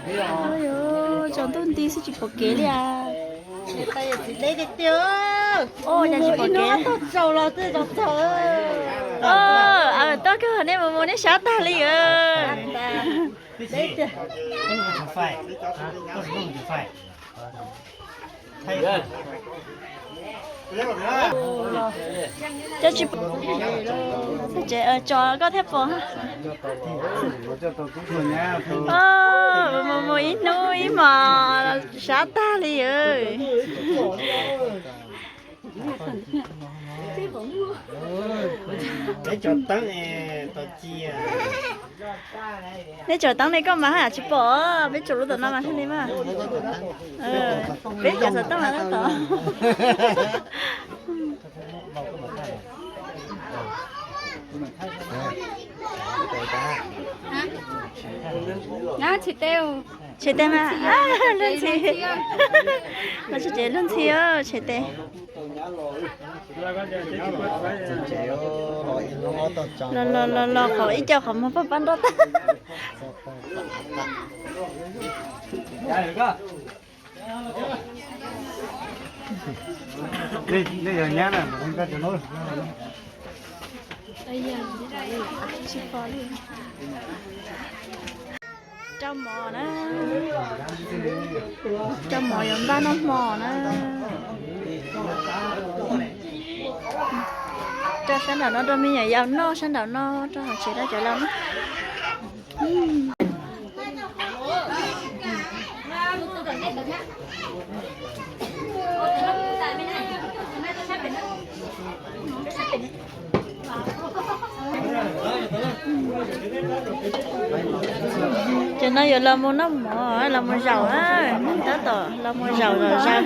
Tsaus ntuj nti xwb tsis pom kev li as. Ua cas tsis pom kev? Tuaj kawg nej mus mus nej sab tag li. Cov tsis pom, tso koj thiab pom. Mus mus ib hnub ib hmos sab tag li. Nej tsom teeb li koj mas haj yam tsis pom, peb tsom lub tom no mas thiaj li mas. Peb cov xov tooj mas tab tom. Tshem tes mas, luag ntxhi, los tsis tsev luag ntxhi, tshem tes. Los los los los qhov ib co qhov muag paj pab nroj tag. Rau mov na, rau mov yuav npaj noj hmo na. Rau sab nraum no rau me nyuam yaus noj, sab nraum no rau hauv tsev rau cov laus na. Ces no yuav los mus noj mov, los mus zaum, tab tom los mus zaum zom zaws.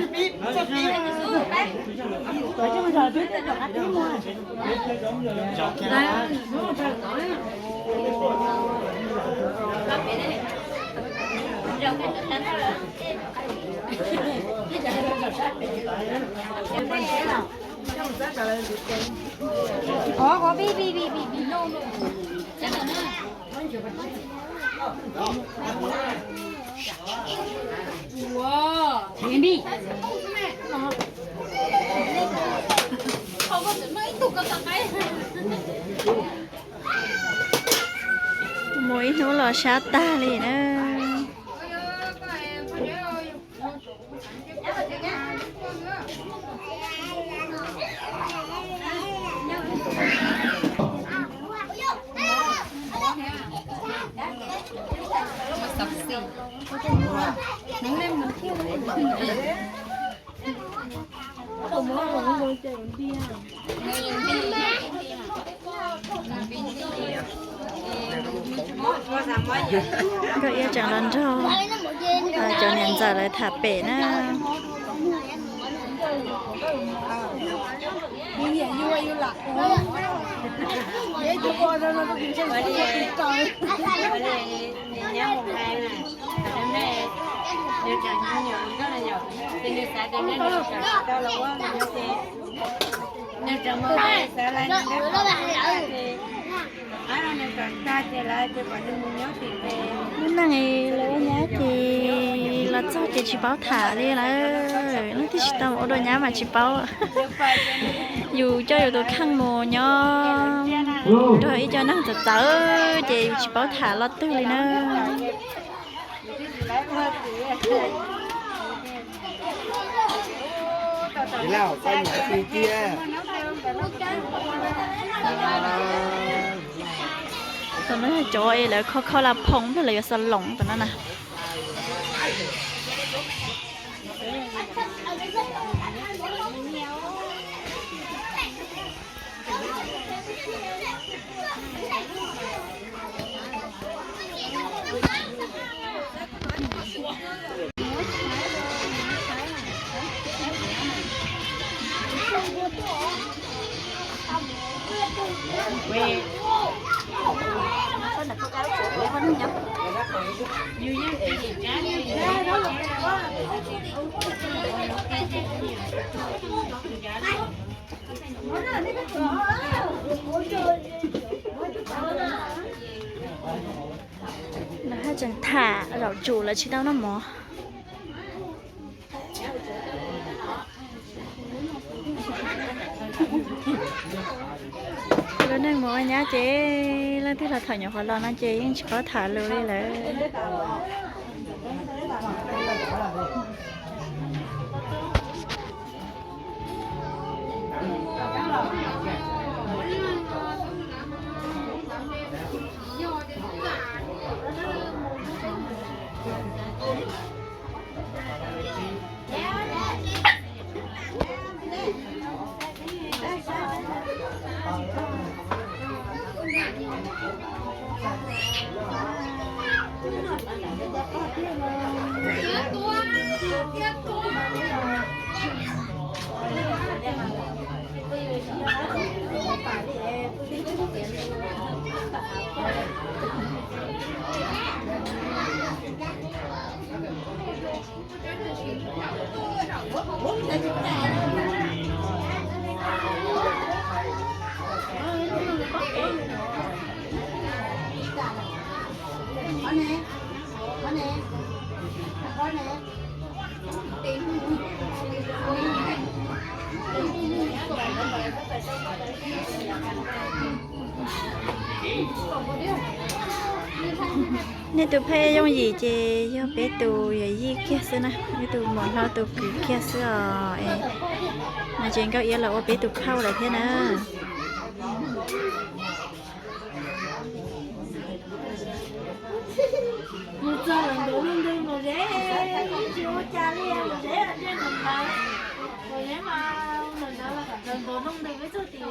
Mus ib hnub los sab tag li na. Nkauj Iab tseem los nrog cov niam ntxawm lawv tham pem na. Lub neej lawv ua nyab ces los txog ces tsis paub tham li lawm, leej twg tsis tau ua dua nyab mas tsis paub. Yus coj yus tus kheej mus nyob nrog ib co neeg txawv txawv ces yus tsis paub tham lo twg li na. Tam no yog cov es lawv kho kho la phoo ntag, lawv yuav xa loos tam no na. Lawv haj Tseem tham zaum tsum lawv tsis tau noj mov. Lub neej mus ua nyab ces leej twg los tham nyuam qhuav los no ces yeej tsis paub tham lus li lawm. Nej tus phauj yooj yim ces yog peb tus yawm yij kiag xwb na, peb tus muam hlob tus kwv kiag xwb os. No ces Nkauj Iab los ua peb tus phauj lawm thiab na. Mus txog lawm ntuav luj ntws Mos Zeb, tsis ua cas li, Mos Zeb ntsej ntseg ntawd, Mos Zeb mas ntuav luj ntws peb txog tim.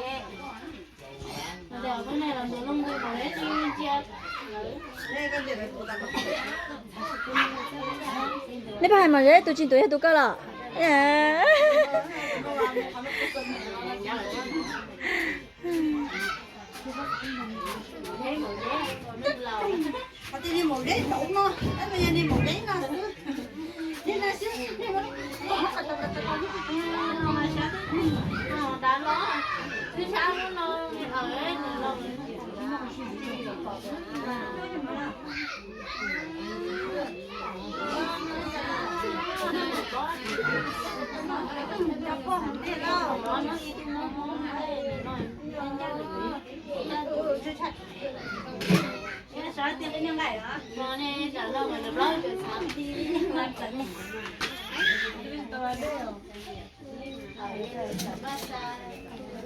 Nej pab hais Mos Zeb tus tsis ntuav yog tus koj los?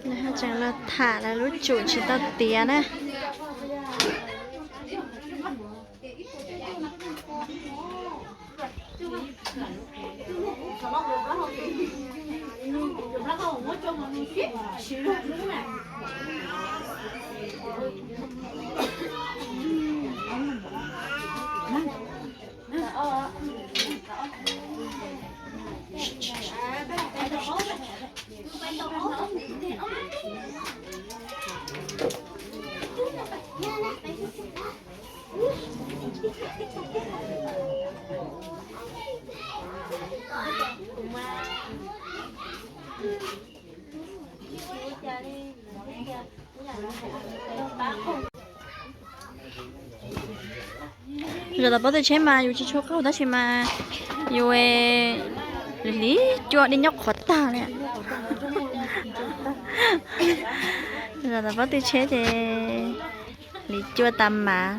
Nws haj tseem los tham lawv lub tsum tsis tau tiav na. Zaum tom pob tw tsheb mas yus tsis tshua qaug tab sis mas yus li cua dej nyob qhuav tag li. Zaum tom pob tw tsheb ces li cua tas mas.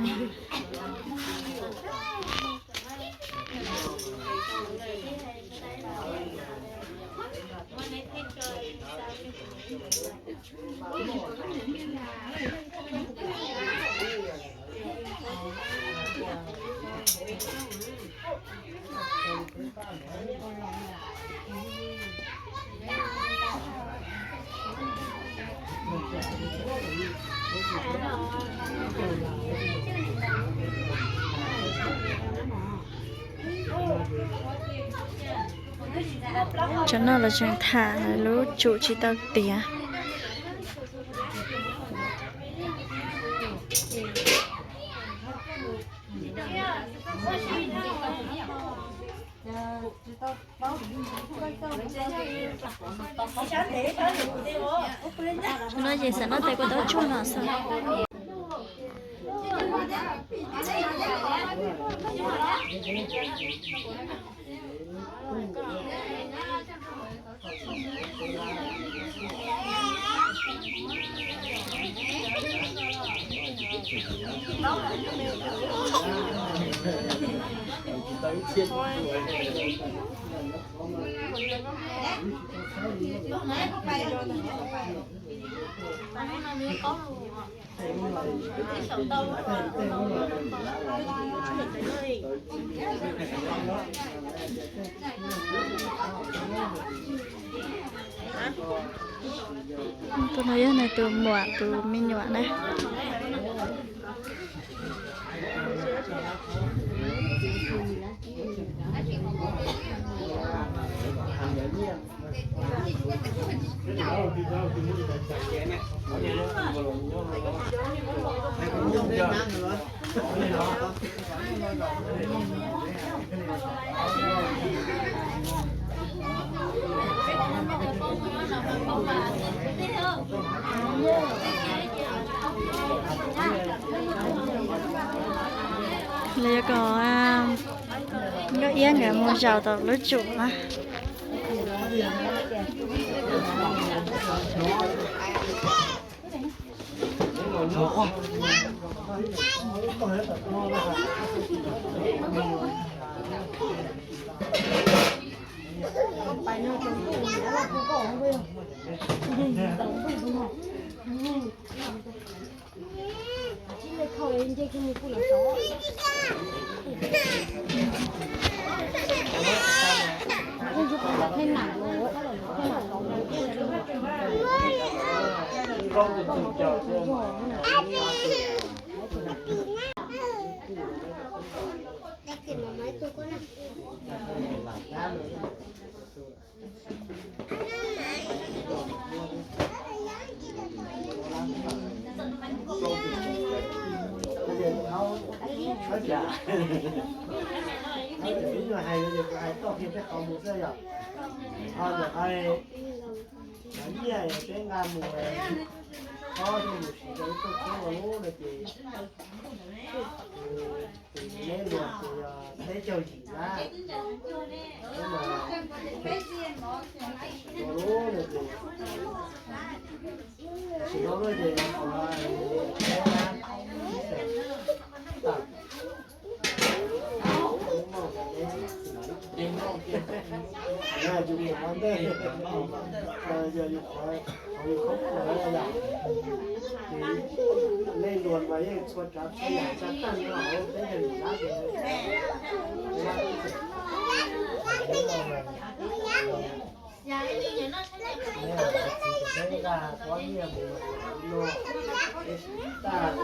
Tsam no los tseem tham lub tsum tsis tau tiav. No ces xav noj tes kua tau tsuag no xwb. Tus no yog nws tus muam tus me nyuam na. Lawv yuav kom Nkauj Iab nkawd mus zaum tom lub tsum na. Ib nyuag hais no ces kuv hais toj kiag peb qhov mus xwb yom. Ho ntawm hais nyiaj peb nqa mus, ob tug mus siv rau ib tug tub ua lub no ces tus neb luag ces yog peb caug yim na. Ua lub no ces sim no lub ces yog yus qhov ntej, yog yus qhov, qhov yus khaub khuam yom. Ces nej luag mas yeej txhua tsav txhua yam tsa tag nrho hauv peb yawg Lis Lab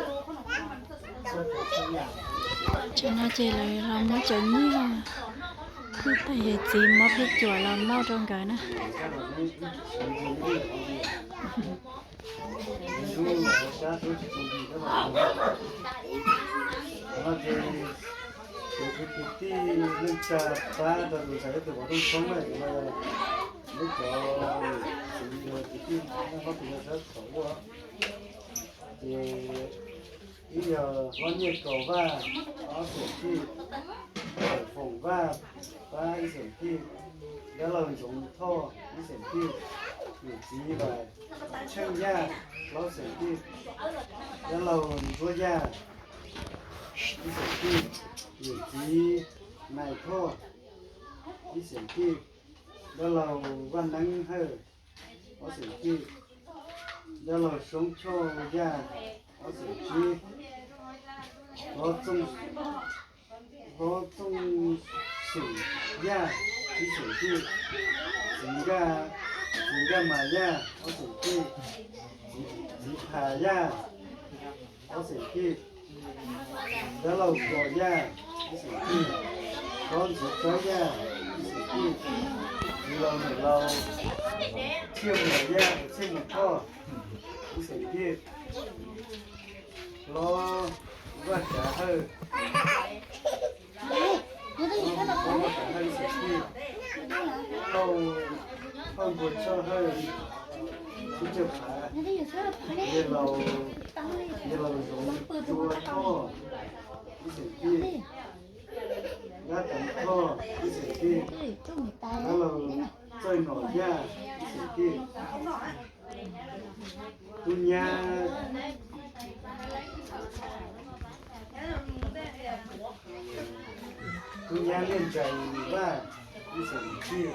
ces Tam no ces lawv los muab cov nyiaj, ib tug yawm txiv muab phij cuam los muab rau nkawd na. Tus kwv tij neej tsa pab rau tus ntxhais ib tug vauv rooj tshoob na, neb cov kwv tij neej tsa pab tus ntxhais thaum ua ces ib yog Hlob Nyiaj Kaus Vaj ob xeem tij, Foom Vaj pab ib xeem tij, Dab Laug Ntxoov Thoj ib xeem tij, yawm txiv Vam Tsheej Yaj plaub xeem tij, Dab Laug Ntsuab Yaj ib xeem tij, yawm txiv Nais Thoj ib xeem tij, Dab Laug Vaj Neeb Hawj ob xeem tij, Dab Laug Soob Choj Yaj ob xeem tij, Hlob Txooj Xwm Yaj ib xeem tij, txiv Nkaj, txiv Nkaj Mas Yaj ob xeem tij, txiv Phas Yaj ob xeem tij, Dab Laug Kos Yaj ib xeem tij, Hlob Ntxwv Tsawb Yaj ib xeem tij, txiv laus niam laus Txhiaj Muas Yaj, Txhiaj Muas Thoj ib xeem tij, Hlob Vaj Kav Hawj, Hlob Vaj Kav Hawj ib xeem tij, Phauj Npuag Tshoj Hawj, Tub Cawj Phav, Yawg Laus Zoov Tsua Thoj ib xeem tij, Dab Teev Thoj ib xeem tij, dab laug Txawj Nom Yaj ib xeem tij, tub nyab, tub nyab Liaj Ntsaim Vaj ib xeem tij,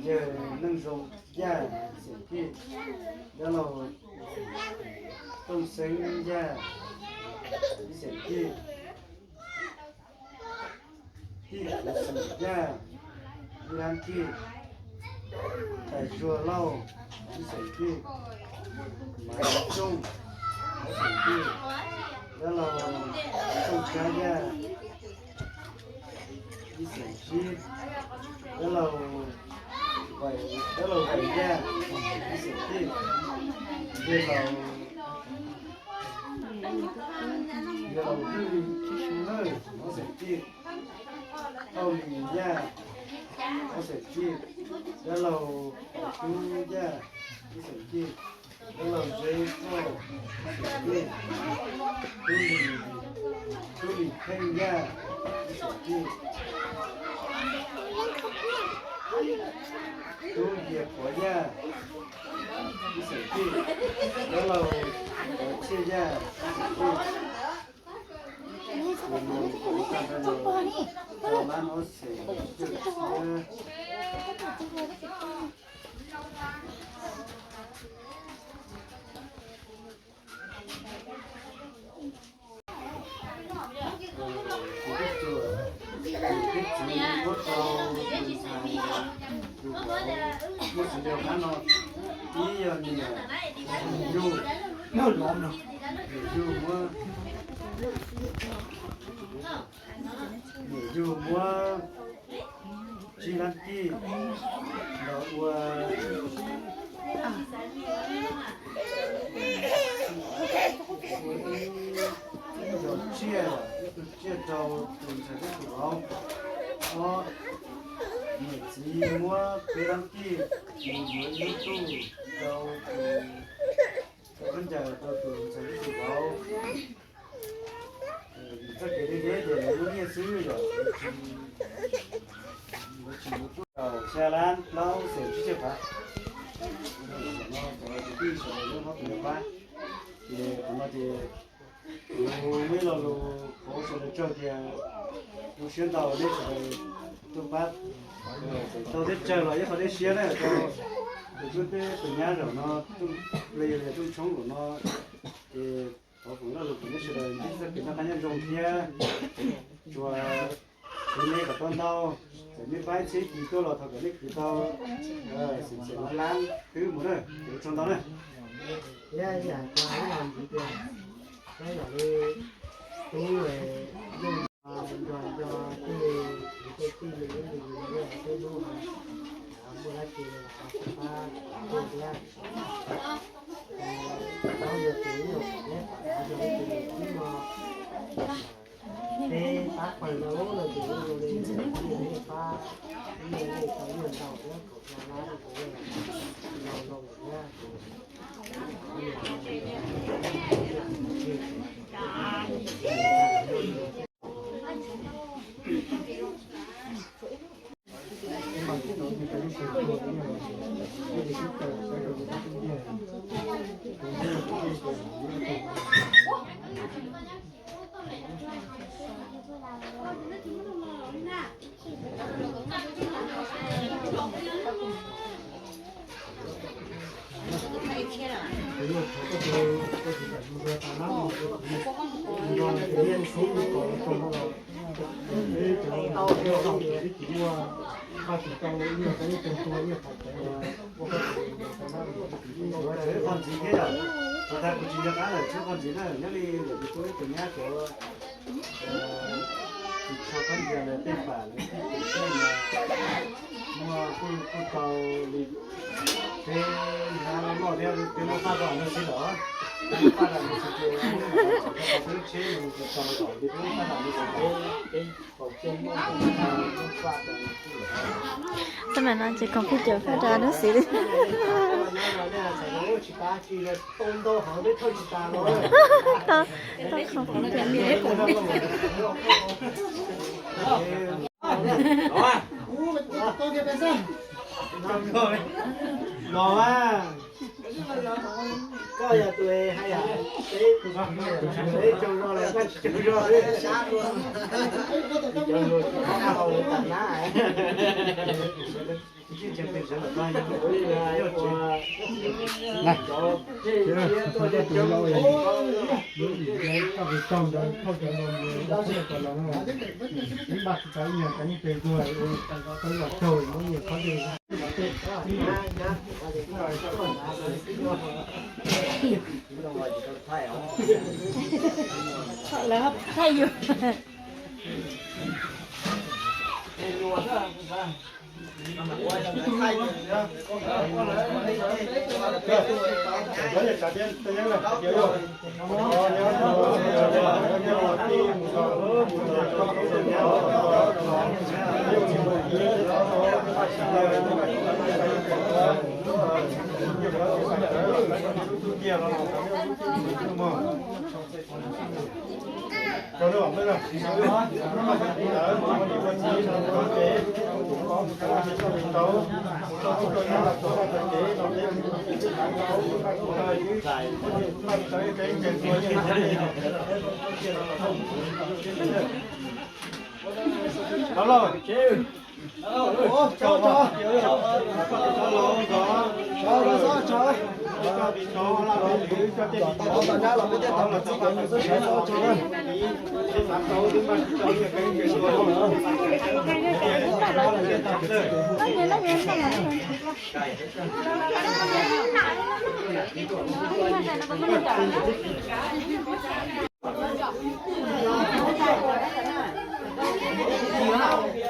yawg Neej Zoo Yaj ib xeem tij, dab laug Tooj Xeeb Yaj ib xeem tij, tij Kuv Xwm Yaj ib leeg tij, Tais Zuag Lauj ib xeem tij, Maiv Tsooj ib xeem tij, dab laug Tsooj Tsab Yaj ib xeem tij, dab laug, dab laug Vais Yaj ib xeem tij, yawg laus, yawg laus Hwj Nawj ob xeem tij, Auj Lis Yaj ob xeem tij, dab laug Tub Yaj ib xeem tij, dab laug Zeb Txoj ib xeem tij, tub Lis, tub Lis Pheej Yaj ib xeem tij, tub Yias Pov Yaj ib xeem tij, dab laug Pov Txhiaj Yaj ib xeem tij. Rau lab ob xeem tij thiab. Tus tub tsuag, tus tub txiv muab rau tus ntxhais, tus vauv muab txiv rau qab no, ib yog niam, niam yug, niam yug muab, niam yug muab tsib lab tij los ua ib yog tsiaj, ib tug tsiaj rau tus ntxhais thiab tus vauv. Ob, niam txiv muab peb lab tij mus yuav ib lub tuj rau tus, rau khaub ncaws rau tus ntxhais thiab tus vauv. Txoj kev deb deb ces lawv muab nyiaj xwb yom, lawv tsis, lawv tsis yuav tuj. Kaum xya lab plaub xeem tsib caug phav. Tam no cov kwv tij sawv daws nyob hauv tus nram qab, ces qhov no ces kuv muaj ib lo lus qhuav sawv daws tsaug tias zoo siab ntau nej sawv daws tuaj pab, tau teb tsawg los ib qho dej siab na rau tus tub teb tus nyab zaum no, los yog Tooj Tshoob zaum no, ces thov foom lo lus kom nej sawv daws ntsib txoj kev noj qab nyob zoo thiab tsuas khwv nej kom tau ntau. Txawm nej pab ib txhiab ib kis tuaj los thov kom nej khwv tau xeem xeem lab lab twb mus na, ces ua tsaug ntau na. Thiab yam kuv hais ib lo ntxiv tias, saib yam li tub yeej nco nco tej kwv tej tij li ib ntsis li na, tej hnub muaj dab tsi los ho pab thiab. Tau yog tus ib yam li pab yog ib tus ib no, peb pab pawg no los tus ib no li pab, ib no li tau ib ntau thiab kaum xya lab rau kuv los zoo thiab. Qhov ntxiv thiab yom, qhov tas kuv tsis nco qab lawm, tshuav qhov ntxiv na, nyob li ntawm tus tub ib tus nyab cov tus tsho khaub ncaws lawv tej pam lawv tej tus tsheb no muaj kuj kuj tau li peb hnab loj thiab peb muab faj rau no xwb los, peb muab faj rau no xwb ces peb lub tsheb no ces tau kom li peb muab faj rau no xwb. Tab mas no ces koom pheej cawm faj rau no xwb li. Tau, tau koom pheej cawm. Los a, koj yog tus hais yom, peb, peb tsaug zog los koj tsis tsaug zog li. Tsaug zog tsis tau hau tam na. Lawv thaij yus.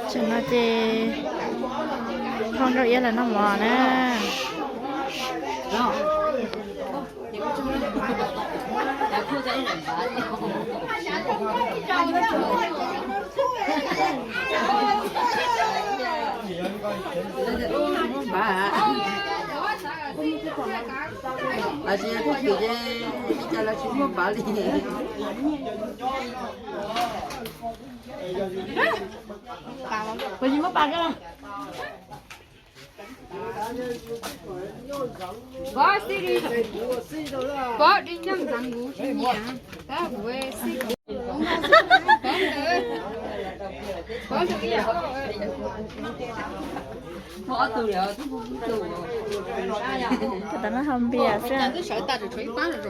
Tam no ces Phauj Nkauj Iab lawv noj mov na. Puas tsis muab pas koj? Vos xij li, vos di nyob ntxeev kuv tsis nyiam, tab kuv xij kuv, vos ntawd, vos ntawd ib yam, tab tom hau npias xwb,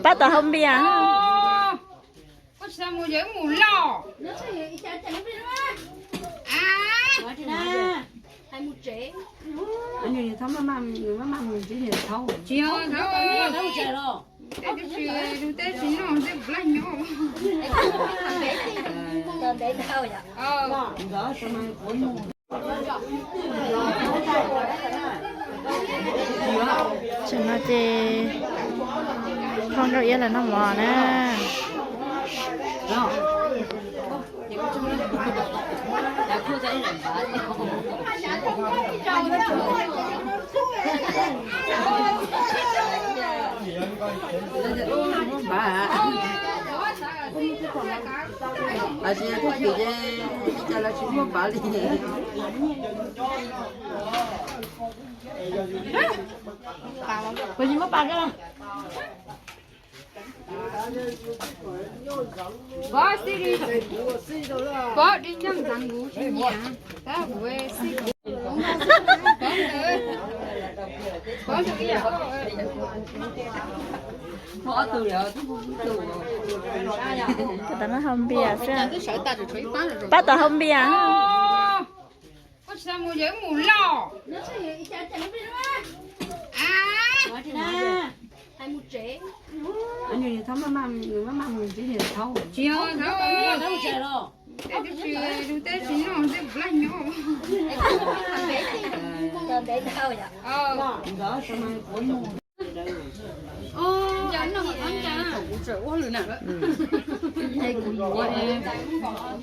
tab tom hau npias. Koj tsis tau mus yog wb mus loj. Tsis yog, tej tsis, tej tsis noj tej kuv laj nyob. Tam no ces Phauj Nkauj Iab lawv noj mov na. Puas tsis muab pas koj? Vos xij li, vos di nyob ntxeev kuv tsis nyiam, tab kuv xij kuv, vos ntawd, vos ntawd ib yam, tab tom hau npias xwb, tab tom hau npias. Koj tsis tau mus yog wb mus loj. Tsis yog, tej tsis, tej tsis noj tej kuv laj nyob. Kuv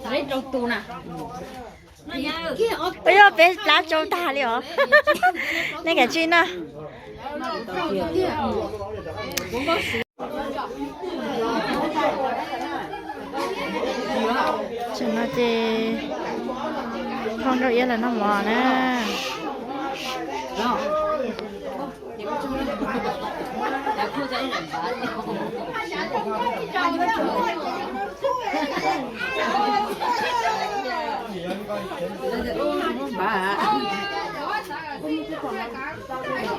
yuav rau tus na. Ua yog peb plab tsau tag li os. Nej kav tsij na. Tam no ces Nkauj Iab lawv noj mov na.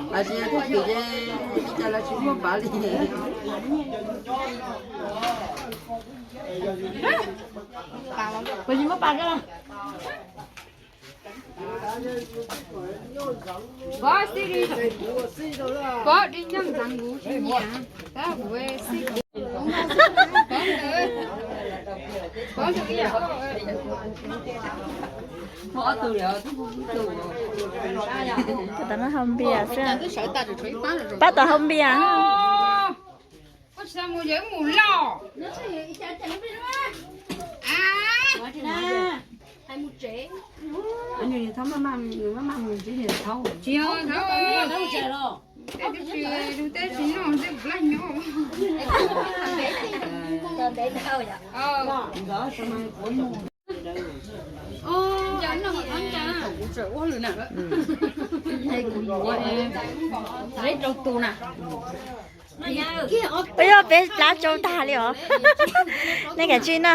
Puas tsis muaj pas? Pov xij li, pov di nyob ntxeev kuv tsis nyiam, tab kuv xij kuv. Pov tus ib yam. Tam no haus npias xwb. Pab tom haus npias. Koj tsis tau mus ces wb mus loj. Tsis yog, tsis yog, tsis noj tej laj nyob. Ua yog peb plab tsau tag li os. Nej kav tsij na.